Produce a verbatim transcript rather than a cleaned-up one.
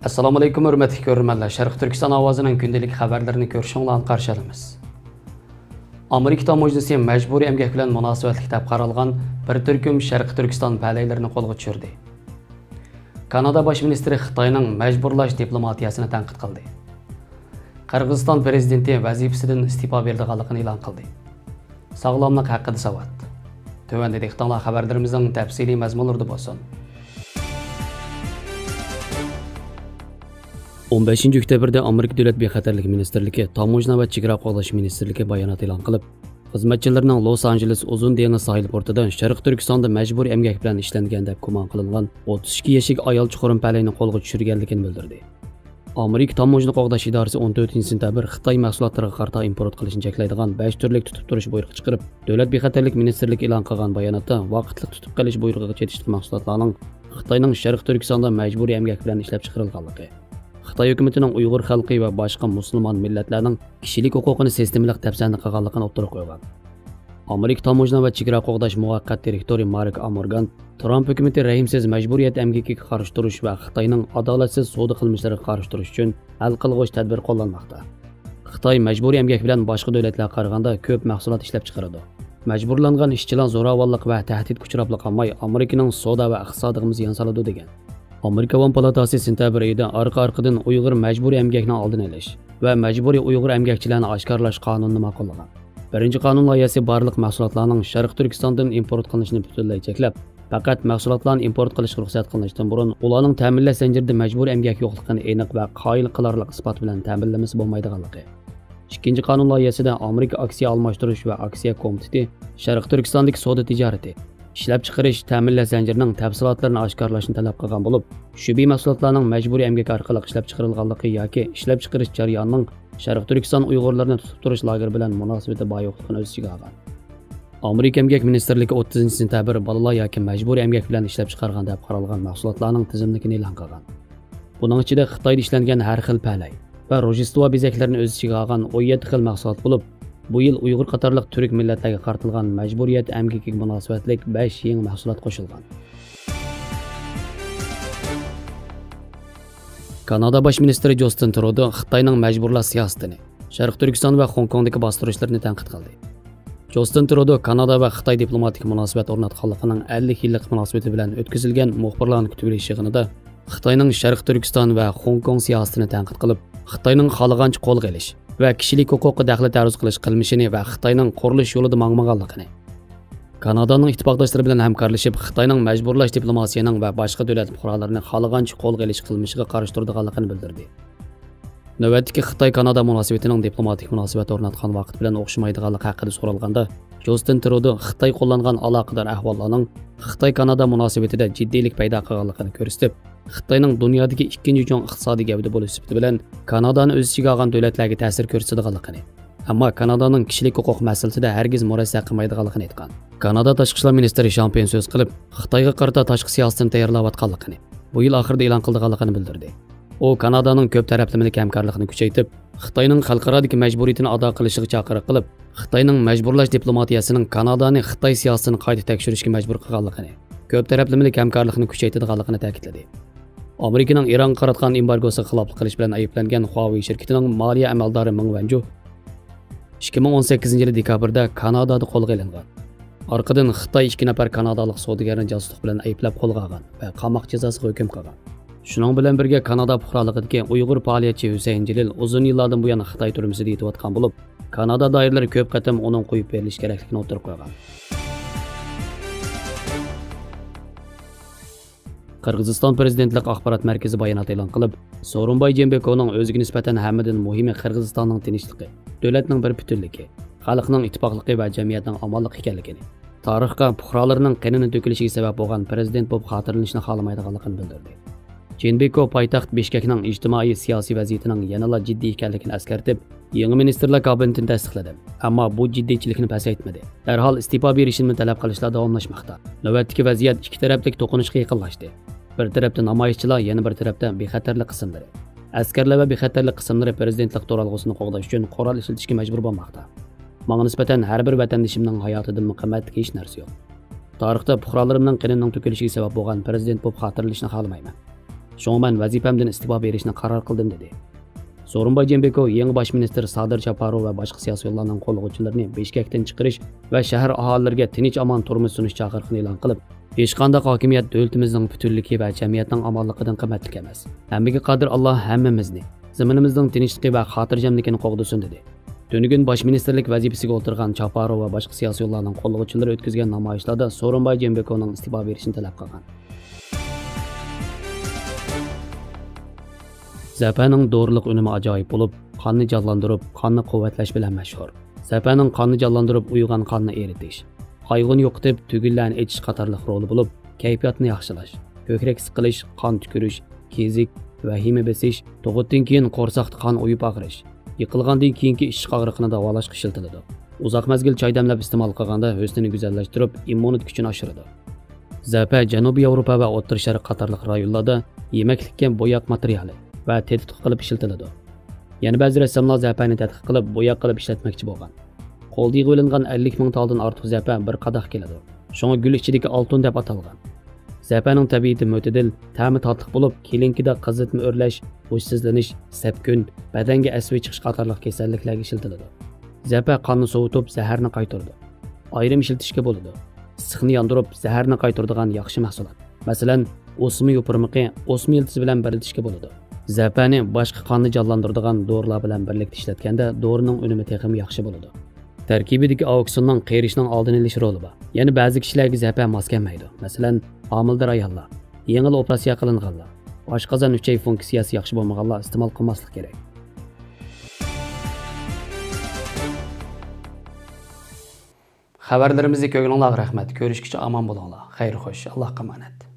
ئەسسالامۇئەلەيكۇم، ھۆرمەتلىك كۆرۈرمەنلەر. شەرقىي تۈركىستان ئاۋازىنىڭ كۈندىلىك خەۋەرلىرىنى كۆرۈشۈڭلارنى قارشى ئالىمىز. ئامېرىكا تاموژنىسى مەجبۇرىي ئەمگەك بىلەن مۇناسىۋەتلىك دەپ قارالغان بىر تۈركۈم شەرقىي تۈركىستان پەلەيلىرىنى قولغا چۈشۈردى. كانادا باش مىنىستىرى خىتاينىڭ مەجبۇرلاش دىپلوماتىيەسىنى تەنقىد قىلدى. قىرغىزىستان پىرېزىدېنتى ۋەزىپىسىدىن ئىستېپا بېرىدىغانلىقىنى ئېلان قىلدى. ساغلاملىق ھەققىدە ساۋات. تۆۋەندە دىققىتىڭلار خەۋەرلىرىمىزنىڭ تەپسىلىي مەزمۇنلىرىدا بولسۇن. ئون بەشىنچى ئۆكتەبىردە ئامېرىكا دۆلەت بىخەتەرلىك مىنىستىرلىكى، تاموژنا ۋە چېگرا قوغداش مىنىستىرلىكى بايانات ئېلان قىلىپ، خىزمەتچىلىرىنىڭ لوس ئانژېلېس ئۇزۇن دېڭىز ساھىل پورتىدا شەرقىي تۈركىستاندا مەجبۇرىي ئەمگەك بىلەن ئىشلەنگەن دەپ گۇمان قىلىنغان ئوتتۇز ئىككى ياشلىق ئايال چۇقۇرۇم پەلەينى قولغا چۈشۈرگەنلىكىنى بىلدۈردى. ئامېرىكا تاموژنا قوغداش ئىدارىسى ئون تۆتىنچى سېنتەبىر خىتاي مەھسۇلاتلىرىغا قارىتا ئىمپورت قىلىشنى چەكلەيدىغان بەش تۈرلۈك تۇتۇپ تۇرۇش بۇيرۇقى چىقىرىپ، دۆلەت بىخەتەرلىك مىنىستىرلىكى ئېلان قىلغان باياناتتا ۋاقىتلىق تۇتۇپ قېلىش بۇيرۇقىغا چېتىشلىق مەھسۇلاتلارنىڭ خىتاينىڭ شەرقىي تۈركىستاندا مەجبۇرىي ئەمگەك بىلەن ئىشلەپچىقىرىلغانلىقى، خىتاي ھۆكۈمىتىنىڭ ئۇيغۇر خەلقى ۋە باشقا مۇسۇلمان مىللەتلەرنىڭ كىشىلىك ھوقۇقىنى سىستېمىلىق دەپسەندە قىلغانلىقىنى ئوتتۇرىغا قويغان. ئامېرىكا تاموژنا ۋە چېگرا قوغداش مۇۋەققەت دىرېكتورى مارك ئامورگان، ترامپ ھۆكۈمىتى رەھىمسىز مەجبۇرىيەت ئەمگىكىگە قارشى تۇرۇش ۋە خىتاينىڭ ئادالەتسىز سودا قىلمىشلىرىغا قارشى تۇرۇش ئۈچۈن ھەل قىلغۇچ تەدبىر قوللانماقتا. خىتاي مەجبۇرىي ئەمگەك بىلەن باشقا دۆلەتلەرگە قارىغاندا كۆپ مەھسۇلات ئىشلەپچىقىرىدۇ. مەجبۇرلانغان ئىشچىلار زوراۋانلىق ۋە تەھدىتكە ئۇچراپلا قالماي، ئامېرىكىنىڭ سودا ۋە ئىقتىسادىغىمۇ زىيان سالىدۇ، دېگەن. ئامېرىكا ئاۋام پالاتاسى سېنتەبىر ئېيىدا ئارقا-ئارقىدىن ئۇيغۇر مەجبۇرىي ئەمگەكنىڭ ئالدىنى ئېلىش ۋە مەجبۇرىي ئۇيغۇر ئەمگەكچىلەرنى ئاشكارىلاش قانۇنىنى ماقۇللىغان. بىرىنچى قانۇن لايىھەسى بارلىق مەھسۇلاتلارنىڭ شەرقىي تۈركىستاندىن ئىمپورت قىلىنىشىنى پۈتۈنلەي چەكلەپ، پەقەت مەھسۇلاتلارنى ئىمپورت قىلىشقا رۇخسەت قىلىنىشتىن بۇرۇن، ئۇلارنىڭ تەمىنلەش زەنجىرىدە مەجبۇرىي ئەمگەك يوقلۇقىنى ئېنىق ۋە قايىل قىلارلىق ئىسپات بىلەن تەمىنلىمىسى بولمايدىغانلىقى. ئىككىنچى قانۇن لايىھەسىدە ئامېرىكا ئاكسىيە ئالماشتۇرۇش ۋە ئاكسىيە كومىتېتى شەرقىي تۈركىستاندىكى سودا تىجارىتى، ئىشلەپچىقىرىش، تەمىنلەش زەنجىرىنىڭ تەپسىلاتلىرىنى ئاشكارىلاشنى تەلەپ قىلغان بولۇپ، شۈبھىلىك مەھسۇلاتلارنىڭ مەجبۇرىي ئەمگەك ئارقىلىق ئىشلەپچىقىرىلغانلىقى ياكى ئىشلەپچىقىرىش جەريانىنىڭ شەرقىي تۈركىستان ئۇيغۇرلىرىنى تۇتۇپ تۇرۇش لاگېرى بىلەن مۇناسىۋىتى بار يوقلۇقىنى ئۆز ئىچىگە ئالغان. ئامېرىكا ئەمگەك مىنىستىرلىكى ئوتتۇزىنچى سېنتەبىر بالىلار ياكى مەجبۇرىي ئەمگەك بىلەن ئىشلەپچىقارغان دەپ قارالغان مەھسۇلاتلارنىڭ تىزىملىكىنى ئېلان قىلغان. بۇنىڭ ئىچىدە خىتايدا ئىشلەنگەن ھەر خىل پەلەي ۋە روژدېستۋا بېزەكلىرىنى ئۆز ئىچىگە ئالغان ئون يەتتە خىل مەھسۇلات بولۇپ، بۇ يىل ئۇيغۇر قاتارلىق تۈرك مىللەتلەرگە قارىتىلغان مەجبۇرىيەت ئەمگىكىگە مۇناسىۋەتلىك بەش يېڭى مەھسۇلات قوشۇلغان. كانادا باش مىنىستىرى جۇستىن ترۇدو خىتاينىڭ مەجبۇرلاش سىياسىتىنى، شەرقىي تۈركىستان ۋە خوڭكوڭدىكى باستۇرۇشلىرىنى تەنقىد قىلدى. جۇستىن ترۇدو كانادا ۋە خىتاي دىپلوماتىك مۇناسىۋەت ئورناتقانلىقىنىڭ ئەللىك يىللىق مۇناسىۋىتى بىلەن ئۆتكۈزۈلگەن مۇخبىرلارنى كۈتۈۋېلىش يىغىنىدا خىتاينىڭ شەرقىي تۈركىستان ۋە خوڭكوڭ سىياسىتىنى تەنقىد قىلىپ، خىتاينىڭ خالىغانچە قولغا ئېلىش ۋە كىشىلىك ھوقۇققا دەخلى تەرۇز قىلىش قىلمىشىنى ۋە خىتاينىڭ قۇرۇلۇش يولىدا ماڭمىغانلىقىنى، كانادانىڭ ئىتتىپاقداشلىرى بىلەن ھەمكارلىشىپ، خىتاينىڭ مەجبۇرلاش دىپلوماتىيىنىڭ ۋە باشقا دۆلەت پۇقرالىرىنى خالىغانچە قولغا ئېلىش قىلمىشىغا قارشى تۇرىدىغانلىقىنى بىلدۈردى. نۆۋەتتىكى خىتاي-كانادا مۇناسىۋىتىنىڭ دىپلوماتىك مۇناسىۋەت ئورناتقان ۋاقىت بىلەن ئوخشىمايدىغانلىقى ھەققىدە سورالغاندا، جۇستىن ترۇدو خىتاي قوللانغان ئالاقىدار ئەھۋاللارنىڭ خىتاي-كانادا مۇناسىۋىتىدە جىددىيلىك پەيدا قىلغانلىقىنى كۆرسىتىپ، خىتاينىڭ دۇنيادىكى ئىككىنچى چوڭ ئىقتىسادىي گەۋدە بولۇش سۈپىتى بىلەن كانادانى ئۆز ئىچىگە ئالغان دۆلەتلەرگە تەسىر كۆرسىتىدىغانلىقىنى، ئەمما كانادانىڭ كىشىلىك ھوقۇق مەسىلىسىدە ھەرگىز مۇرەسسە قىلمايدىغانلىقىنى ئېيتقان. كانادا تاشقى ئىشلار مىنىستىرى شامپېن سۆز قىلىپ، خىتايغا قارىتا تاشقى سىياسىتىنى تەييارلاۋاتقانلىقىنى، بۇ يىل ئاخىرىدا ئېلان قىلىدىغانلىقىنى بىلدۈردى. ئۇ كانادانىڭ كۆپ تەرەپلىمىلىك ھەمكارلىقىنى كۈچەيتىپ، خىتاينىڭ خەلقئارادىكى مەجبۇرىيىتىنى ئادا قىلىشىغا چاقىرىق قىلىپ، خىتاينىڭ مەجبۇرلاش دىپلوماتىيەسىنىڭ كانادانى خىتاي سىياسىتىنى قايتا تەكشۈرۈشكە مەجبۇر قىلغانلىقىنى، كۆپ تەرەپلىمىلىك ھەمكارلىقنى كۈچەيتىدىغانلىقىنى تەكىتلىدى. ئامېرىكىنىڭ ئىرانغا قاراتقان ئېمبارگوسىغا خىلاپلىق قىلىش بىلەن ئەيىبلەنگەن خۇاۋېي شىركىتىنىڭ مالىيە ئەمەلدارى مېڭ ۋەنجۇ ئىككى مىڭ ئون سەككىزىنچى يىلى دېكابىردا كانادادا قولغا ئېلىنغان. ئارقىدىن خىتاي ئىككى نەپەر كانادالىق سودىگەرنى جاسۇسلۇق بىلەن ئەيىبلەپ قولغا ئالغان ۋە قاماق جازاسىغا ھۆكۈم قىلغان. شۇنىڭ بىلەن بىرگە، كانادا پۇقرالىقىدىكى ئۇيغۇر پائالىيەتچى ھۈسەيىن جېلىل ئۇزۇن يىللاردىن بۇيان خىتاي تۈرمىسىدە يېتىۋاتقان بولۇپ، كانادا دائىرىلىرى كۆپ قېتىم ئۇنىڭ قويۇپ بېرىلىشى كېرەكلىكىنى ئوتتۇرىغا قويغان. قىرغىزىستان پىرېزىدېنتلىق ئاخبارات مەركىزى بايانات ئېلان قىلىپ، سورۇنباي جېنبېكونىڭ ئۆزىگە نىسبەتەن ھەممىدىن مۇھىمى قىرغىزىستاننىڭ تىنچلىقى، دۆلەتنىڭ بىر پۈتۈنلۈكى، خەلقنىڭ ئىتتىپاقلىقى ۋە جەمئىيەتنىڭ ئامانلىقى ئىكەنلىكىنى، تارىخقا پۇقرالىرىنىڭ قېنىنى تۆكۈلۈشىگە سەۋەب بولغان پىرېزىدېنت بولۇپ خاتىرىلىنىشنى خالىمايدىغانلىقىنى بىلدۈردى. جېنبېكو پايتەخت بىشكەكنىڭ ئىجتىمائىي سىياسىي ۋەزىيىتىنىڭ يەنىلا جىددىي ئىكەنلىكىنى ئەسكەرتىپ، يېڭى مىنىستىرلار كابىنېتىنى تەستىقلىدىم، ئەمما بۇ جىددىيچىلىكنى پەسەيتمىدى. دەرھال ئىستېپا بېرىشىمنى تەلەپ قىلىشلار داۋاملاشماقتا. نۆۋەتتىكى ۋەزىيەت ئىككى تەرەپلىك توقۇنۇشقا يېقىنلاشتى. بىر تەرەپتە نامايىشچىلار، يەنە بىر تەرەپتە بىخەتەرلىك قىسىملىرى. ئەسكەرلەر ۋە بىخەتەرلىك قىسىملىرى پىرېزىدېنتلىق تۇرالغۇسىنى قوغداش ئۈچۈن قورال ئىشلىتىشكە مەجبۇر بولماقتا. ماڭا نىسبەتەن ھەر بىر ۋەتەندىشىمنىڭ ھاياتىدىنمۇ قىممەتلىك ھېچ نەرسە يوق. تارىختا پۇقرالىرىمنىڭ قېنىنىڭ تۆكۈلۈشىگە سەۋەب بولغان پىرېزىدېنت بولۇپ خاتىرىلىنىشنى خالىمايمەن. شۇڭا مەن ۋەزىپەمدىن ئىستېپا بېرىشنى قارار قىلدىم، دېدى. سورۇنباي جېنبېكوۋ يېڭى باش مىنىستىر سادىر جاپاروۋ ۋە باشقا سىياسىيونلارنىڭ قوللىغۇچىلىرىنى بىشكەكتىن چىقىرىش ۋە شەھەر ئاھالىلىرىگە تىنچ-ئامان تۇرمۇش سۈنۈش چاقىرىقىنى ئېلان قىلىپ، ھېچقانداق ھاكىمىيەت دۆلىتىمىزنىڭ پۈتۈنلۈكى ۋە جەمئىيەتنىڭ ئامانلىقىدىن قىممەتلىك ئەمەس. ھەممىگە قادىر ئاللا ھەممىمىزنى، زېمىنىمىزنىڭ تىنچلىقى ۋە خاتىرجەملىكىنى قوغدىسۇن، دېدى. تۈنۈگۈن باش مىنىستىرلىك ۋەزىپىسىگە ئولتۇرغان چاپاروۋ ۋە باشقا سىياسىيونلارنىڭ قوللىغۇچىلىرى ئۆتكۈزگەن نامايىشلاردا سورۇنباي جېنبېكوۋنىڭ ئىستېپا بېرىشىنى تەلەپ قىلغان. زەپەنىڭ دورىلىق ئۈنۈمى ئاجايىپ بولۇپ، قاننى جانلاندۇرۇپ، قاننى قۇۋۋەتلەش بىلەن مەشھۇر. زەپەنىڭ قاننى جانلاندۇرۇپ، ئۇيۇغان قاننى ئېرىتىش، قايغۇنى يوقىتىپ، تۈگۈنلەرنى ئېچىش قاتارلىق رولى بولۇپ، كەيپىياتنى ياخشىلاش، كۆكرەك سىقىلىش، قان تۈكۈرۈش، كېزىك، ۋەھىمە بېسىش، تۇغۇتتىن كېيىن قورساقتا قان ئۇيۇپ ئاغرىش، يىقىلغاندىن كېيىنكى ئىششىق ئاغرىقىنى داۋالاشقا ئىشلىتىلىدۇ. ئۇزاق مەزگىل چاي دەملەپ ئىستېمال قىلغاندا ھۆسنىنى گۈزەللەشتۈرۈپ، ئىممۇنىتېت كۈچىنى ئاشۇرىدۇ. زەپە جەنۇبىي ياۋروپا ۋە ئوتتۇرا شەرق قاتارلىق رايونلاردا يېمەكلىككە بوياق ماتېرىيالى ۋە تېتىتقۇ قىلىپ ئىشلىتىلىدۇ. يەنە بەزى رەسساملار زەپەنى تەتقىق قىلىپ، بوياق قىلىپ ئىشلەتمەكچى بولغان. قولدا يىغىۋېلىنغان ئەللىك مىڭ تالدىن ئارتۇق زەپە بىر قاداق كېلىدۇ. شۇڭا گۈل ئىچىدىكى ئالتۇن دەپ ئاتالغان. زەپەنىڭ تەبىئىتى مۆتىدىل، تەمى تاتلىق بولۇپ، كېلىنكىدە قىزىتما ئۆرلەش، ھوشسىزلىنىش، سەپكۈن، بەدەنگە ئەسۋى چىقىش قاتارلىق كېسەللىكلەرگە ئىشلىتىلىدۇ. زەپە قاننى سوۋۇتۇپ، زەھەرنى قايتۇرىدۇ. ئايرىم ئىشلىتىشكە بولىدۇ. ئىسسىقنى ياندۇرۇپ، زەھەرنى قايتۇرىدىغان ياخشى مەھسۇلات. مەسىلەن، ئوسما يوپۇرمىقى، ئوسما يىلتىزى بىلەن بىرلىتىشكە بولىدۇ. زەپەنى باشقا قاننى جانلاندۇرىدىغان دورىلار بىلەن بىرلىكتە ئىشلەتكەندە، دورىنىڭ ئۈنۈمى تېخىمۇ ياخشى بولىدۇ. تەركىبىدىكى ئاۋۇكسىننىڭ قېرىشنىڭ ئالدىنى ئېلىش رولى بار. يەنە بەزى كىشىلەرگە زەپە ماس كەلمەيدۇ. مەسىلەن، ھامىلىدار ئاياللار، يېڭىلا ئوپېراتسىيە قىلىنغانلار، ئاشقازان ئۈچەي فۇنكسىيەسى ياخشى بولمىغانلار ئىستېمال قىلماسلىق كېرەك. خەۋەرلىرىمىزنى كۆرگىنىڭلارغا رەھمەت. كۆرۈشكىچە ئامان بولۇڭلار. خەير خوش. ئاللاھقا ئامانەت.